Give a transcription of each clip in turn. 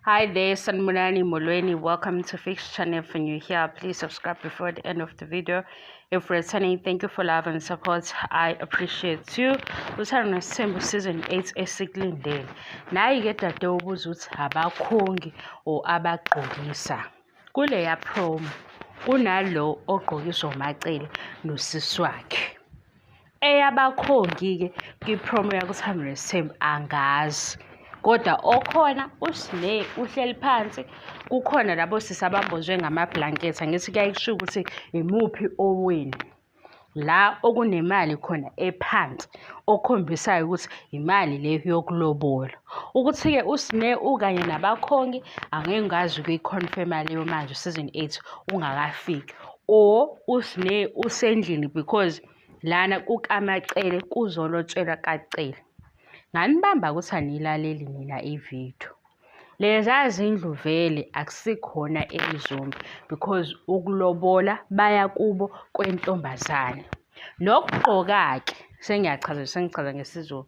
Hi there, Sanibonani Molweni. Welcome to Fix Channel. If you're new here, please subscribe before the end of the video. If returning, thank you for love and support. I appreciate you. Uthando Nesithembu season 8 esikulindele. Nayi-ke dade ubuza ukuthi abakhongi or abagqokisa. Kuleya promo kunalo ogqokiswa uMaCele nosisi wakhe. Eyabakhongi-ke kwi-promo yakuThando Nesithembu angazi. Kodwa okhona uSne uhleli phansi, kukhona labo sisi abambozwe ngamabhlankethi, angithi kuyaye kushiwo ukuthi imuphi owenu. La okunemali khona ephansi okukhombisayo ukuthi imali le yokulobola. Ukuthi-ke uSne ukanye nabakhongi angeke ngikwazi ukuyi-confirm-a leyo manje u-season 8 ungakafiki or uSne usendlini because lana kukaMaCele kuzolotshelwa kaCele. Nganibamba ukuthi aniyilaleli nina ividiyo. Leza zindlu vele akusikhona emzumbe because ukulobola baya kubo kwentombazane. Nokugqoka-ke sengiyachaza sengichaza ngesiZulu.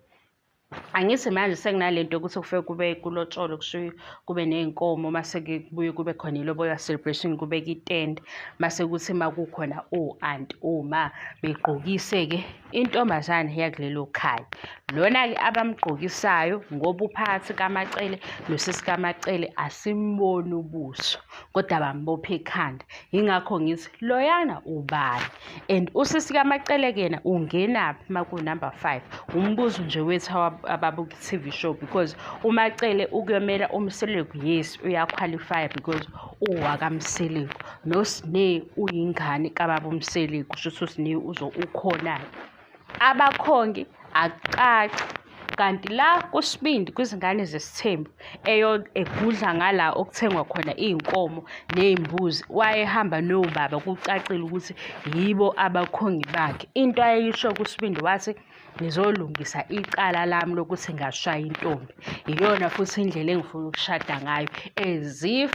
Angithi manje sekunalento yokuthi kufike kube kulotsholwe kusuke kube ney'nkomo mase kubuye kube khona ilobola celebration kubekwe itende mase kuthi uma kukhona o-anti oma begqokise-ke intombazane yakulelo khaya. Lona-ke abamgqokisayo ngoba uphakathi kaMaCele nosisi kaMaCele asimboni ubuso kodwa bambopha ikhanda. Yingakho ngithi loyana ubani and usisi kaMaCele-ke yena ungenaphi uma kuwunamba 5? Umbuzo nje wethu ababuka i-TV show because uMaCele ukuyomela uMseleku, yes uyakhwalifaya because uwakaMseleku. NoSne uyingane kababa uMseleku, kusho ukuthi uSne ukhona-ke. Abakhongi akucaci kanti la kuSibindi kwizingane zesithembu egudla ngala okuthengwa khona iy'nkomo ney'mbuzi wayehamba nobaba kucacile ukuthi yibo abakhongi bakhe. Into ayeyisho kuSibindi wathi ngizolungisa icala lami lokuthi ngashaya intombi. Iyona futhi indlela engifuna ukushada ngayo as if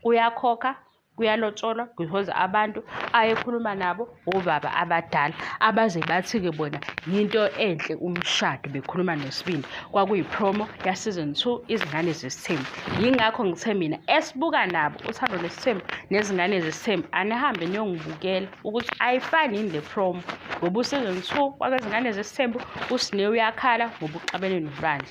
uyakhokha kuyalotsholwa because abantu ayekhuluma nabo obaba abadala abaze bathi-ke bona yinto enhle umshado bekhuluma noSibindi. Kwakuyi-promo ya-season 2 Izingane Zesithembu. Yingakho ngithe mina esibuka nabo Uthando Nesithembu nezingane zesithembu anihambe niyongibukela ukuthi ayifani yini le promo ngoba u-season 2 wakwezingane zesithembu uSne uyakhala ngoba uxabene noLwandle.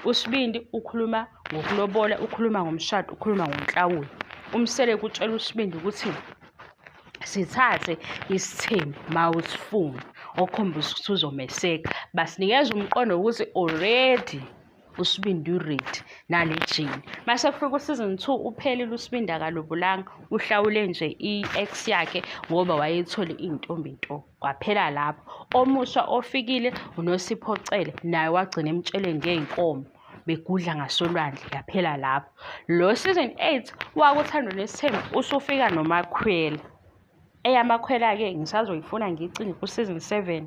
USibindi ukhuluma ngokulobola, ukhuluma ngomshado, ukhuluma ngonhlawulo. UMseleku utshela uSibindi ukuthi sithathe isithembu mawusifuna okukhombisa ukuthi uzomeseka. Basinikeza umqondo wokuthi already uSibindi u-ready nale jini. Mase kufika u-season 2 uphelile uSibindi akalobolanga, uhlawule nje i-ex yakhe ngoba wayethole iy'ntombi nto. Kwaphela lapho. Omusha ofikile uNosipho Cele naye wagcina emtshele ngey'nkomo begudla ngasolwandle yaphela lapho. Lo season 8 wakuThando Nesithembu usufika noMakhwela. Eyamakhwela-ke ngisazoyifuna ngiyicinge ku-season 7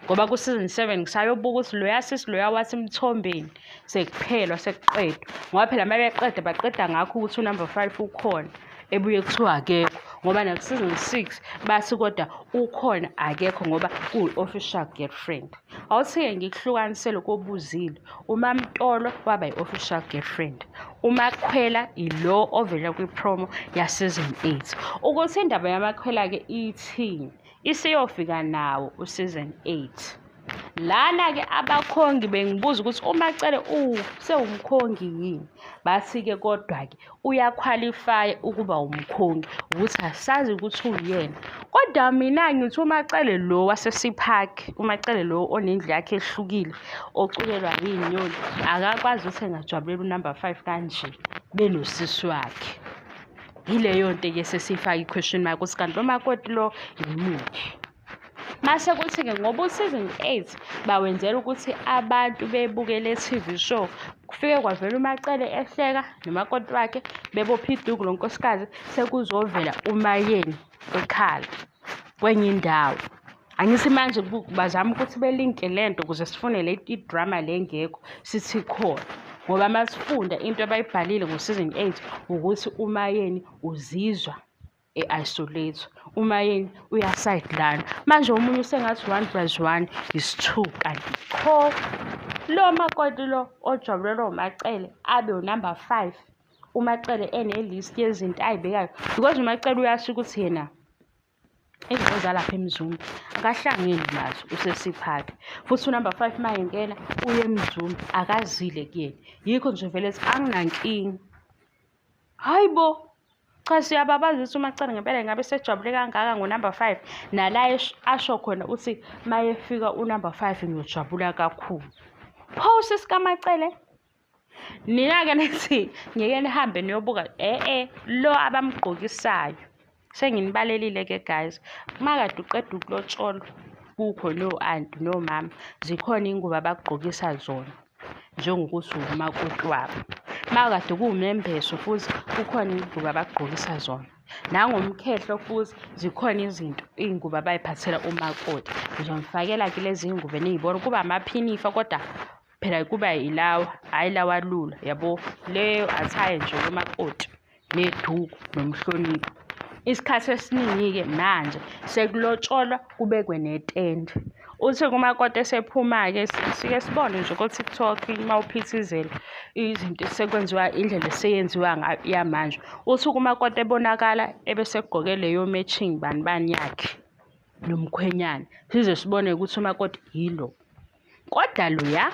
ngoba ku-season 7 ngisayobuka ukuthi loya sisi loya wathi Mthombeni sekuphelwa sekuqedwa ngoba phela uma beqeda baqeda ngakho ukuthi unumber 5 ukhona ebuye kuthiwa akekho ngoba naku-season 6 bathi kodwa ukhona akekho ngoba kuyi-official girlfriend. Awuthi-ke ngikuhlukanisele kobuzile uMaMtolo waba yi-official girlfriend, uMakhwela ilo ovela kwi-promo ya-season 8. Ukuthi indaba yamakhwela-ke ithini isiyofika nawo u-season 8. Lana-ke abakhongi bengibuza ukuthi uMaCele sewumkhongi yini? Bathi-ke kodwa-ke uyakhwalifaya ukuba umkhongi ukuthi asazi ukuthi uyena. Kodwa mina ngithi uMaCele lo waseSiphakhi, uMaCele lo onendlu yakhe ehlukile oculelwa iy'nyoni akakwazi ukuthi engajabulela unumber 5 kanje benosisi wakhe. Yileyo nto-ke sesiyifaka i-question mark ukuthi kanti lo makoti lo yimuphi? Mase kuthi-ke ngoba u-season 8 bawenzela ukuthi abantu bebuke le TV show, kufike kwavela uMaCele ehleka nomakoti wakhe bebophe iduku lo nkosikazi sekuzovela uMaYeni ekhala kwenye indawo. Angithi manje bazama ukuthi belinke le nto ukuze sifune le idrama le engekho sithi ikhona. Ngoba uma sifunda into abayibhalile ngo-season 8 ukuthi uMaYeni uzizwa e-isolate uMayeni uya-sideline manje omunye usengathi 1 plus 1 is 2 kanti qho. Lo makoti lo ojabulelwa uMaCele abe unumber 5, uMaCele ene-list yezinto ay'bekayo because uMaCele uyasho ukuthi yena izinto zalapha eMzumbe akahlangene nazo, usesiphakhe. Futhi unumber 5 uma engena uye eMzumbe akazile kuyena, yikho nje vele ethi anginankinga. Hhayi bo, cha siyababaza ukuthi uMaCele ngempela ngabe sejabule kangaka ngonumber 5, nala asho khona uthi uma efika unumber 5 ngiyojabula kakhulu. Pho usisi kaMaCele? Nina-ke nithi ngeke nihambe niyobuka lo abamgqokisayo. Senginibalelile-ke guys, uma kade uqeda ukulotsholwa kukho no-anti nomama, zikhona iy'ngubo abakugqokisa zona njengokuthi umakoti wabo. Uma kade kuwumembeso futhi kukhona iy'ngubo abakugqokisa zona. Nangomkhehlo futhi zikhona izinto iy'ngubo abay'phathela umakoti. Ngizonifakela-ke lezi iy'ngubo niy'bone, kuba amaphinifa kodwa phela kuba yilawa, hhayi lawa alula yabo. Leyo athaye nje yomakoti neduku nomhlonipho. Isikhathi esiningi-ke manje sekulotsholwa kubekwe netende. Uthi kumakoti esephuma-ke sike sibone nje ko-TikTok uma uphithizela izinto sekwenziwa indlela eseyenziwa ngayo yamanje. Uthi kumakoti ebonakala ebesegqoke leyo matching bani bani yakhe nomkhwenyana, size sibone ukuthi umakoti yilo. Kodwa loya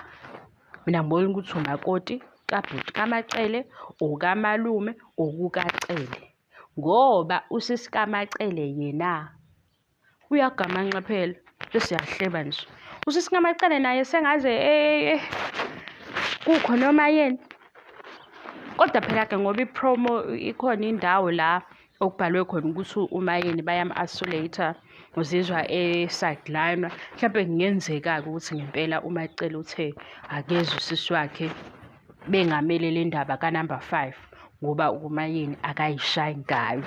mina ngibona ukuthi umakoti kabhuti kaMaCele okamalume okukaCele, ngoba usisi kaMaCele yena uyagamanxa phela, sesiyahleba nje. Usisi kaMaCele naye sengaze kukho noma yena. Kodwa phela-ke ngoba i-promo ikhona indawo la okubhalwe khona ukuthi uMayeni bayam-isolate-a, uzizwa e-sideline-wa. Mhlampe kungenzeka-ke ukuthi ngempela uMaCele uthe akezwe usisi wakhe bengamele le ndaba ka-number 5 ngoba uMayeni akayishayi ngayo.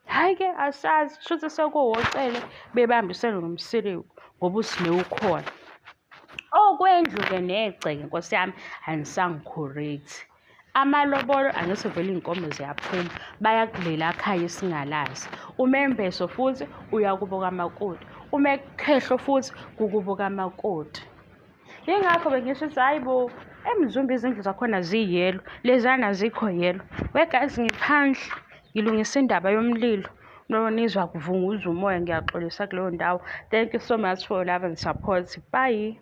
Hhayi-ke asazi, shuthi sekuwoCele bebambisene noMseleku ngoba uSne ukhona. Okwendlu-ke negceke nkosi yami anisangi-correct. Amalobolo angithi vele iy'nkomo ziyaphuma, baya kulela khaya esingalazi. Umembeso futhi uya kubo kamakoti, umekhehlo futhi kukubo kamakoti. Yingakho bengisho ukuthi hhayi bo, eMzumbe izindlu zakhona ziyelo, lezana azikho yelo. We guys, ngiphandle ngilungisa indaba yomlilo. Nonizwa kuvunguza umoya, ngiyaxolisa kuleyo ndawo. Thank you so much for your love and support. Bye.